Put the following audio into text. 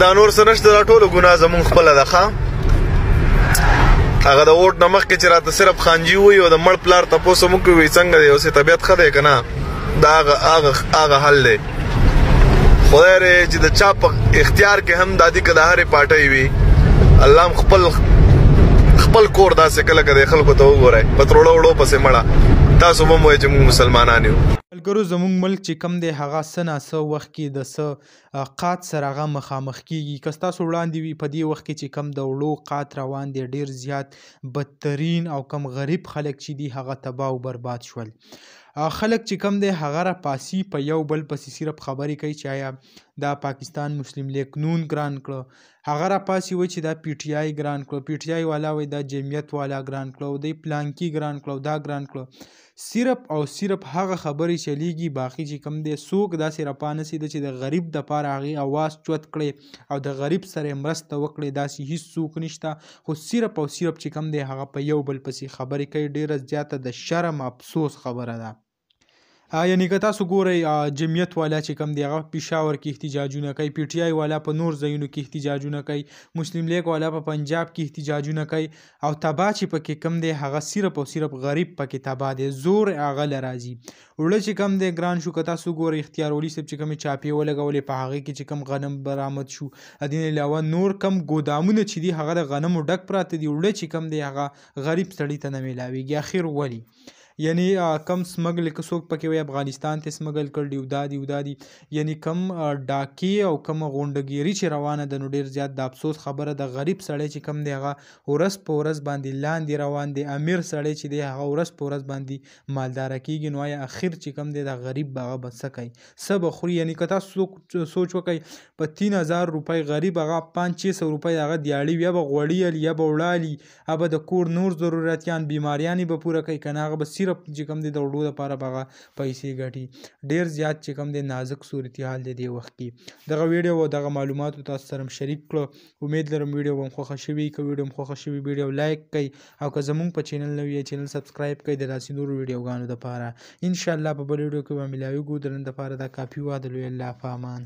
دا نور څه نشته، دا ټولو ګناه زمونږ خپله ده. ښه هغه د ووټ نه مخکې چې راته صرف خانجي وایي او د مړ پلار تپوس هم وکړي، وایي څنګه دی اوس یې طبیعت ښه دی که نه، دا هغه هغه هغه حل دی. خدای دې چې د چا په اختیار کې هم دا دي، که د هرې پارټۍ وي، الله هم خپل خپل کور داسې کله که د خلکو ته وګورئ په تروړو وړو پسې مړه، تاسو به هم وایئ چې موږ مسلمانان یو. ملګرو زمونږ ملک چې کم دی هغه څه نا څه وخت کې د څه قات سره هغه مخامخ کیږي. که ستاسو وړاندې وي په دې وخت کې چې کم د وړو قات روان دی، ډیر زیات بدترین او کم غریب خلک چې دي هغه تباه او برباد شول. خلک چې کم دی هغه را پاسی په یو بل پسې صرف خبرې کوي چې آیا دا پاکستان مسلم لیګ نون ګران کړو، هغه را پاسی وای چې دا پی ټی آی ګران کړو، پی ټی آی والا وای دا جمعیت والا ګران کړو، دی پلانکی ګران کړو، دا ګران کړو. صرف او صرف هغه خبرې چلیږي، باقي چې کم دی څوک داسې راپانه سي چې د غریب د پاره هغې اواز چوت کړي او د غریب سره مرسته وکړي، داسې هیڅ څوک نشته. خو صرف او صرف چې کم دی هغه په یو بل پسې خبرې کوي. ډیره زیاته د شرم افسوس خبره ده. یعنی که تاسو ګورئ جمعیت والا چې کم دی هغه پېښور کې احتجاجونه کوي، پی ټی آی والا په نور ځایونو کې احتجاجونه کوي، مسلم لیګ والا په پنجاب کې احتجاجونه کوي، او تباه چې پکې کم دی هغه صرف او صرف غریب پکې تباه دی، زور هغه له راځي. اوړه چې کم دی ګران شو، که تاسو ګورئ اختیار ولي صاحب چې کومې چاپې ولګولې په هغې کې چې کم غنم برآمد شو، د دې نه علاوه نور کم ګودامونه چې دي هغه د غنمو ډک پراته دي، اوړه چې کم دی هغه غریب سړي ته نه میلاویږي. اخر ولي یعنی کم سمګل که څوک پکې وایي افغانستان ته سمګل کړي او دا دي او دا دي، یعنی کم ډاکې او کم غونډګیري چې روانه ده، نو ډېر زیات د افسوس خبره ده. غریب سړی چې کم دی هغه ورځ په ورځ باندې لاندې روان دی، امیر سړی چې دی هغه ورځ په ورځ باندې مالداره کیږي. نو آیا اخر چې کم دی دا غریب به هغه به څه کوي، څه به خوري؟ یعنی که تاسو سوچ وکړئ په 3000 روپۍ غریب هغه 500-600 روپۍ هغه دیاړي یا به غوړي الي یا به اوړه الي، هغه به د کور نور ضرورتیان بیماریانې به پوره کوي، که نه هغه به صرف چې کوم دی د وړو لپاره به هغه پیسې ګټي. ډېر زیات چې کوم دی نازک صورتحال دی دې وخت کې. دغه ویډیو او دغه معلوماتو تاسو سره شریک کړو، امید لرم ویډیو به مو خوښه شوي. که ویډیو مو خوښه شوي ویډیو لایک کړئ، او که زمونږ په چینل نوي یئ چینل سبسکرایب کړئ د داسې نورو ویډیوګانو دپاره. انشاءالله په بل ویډیو کې به ملاویږو. د نن دپاره دا کافي وه. د لوی الله په امان.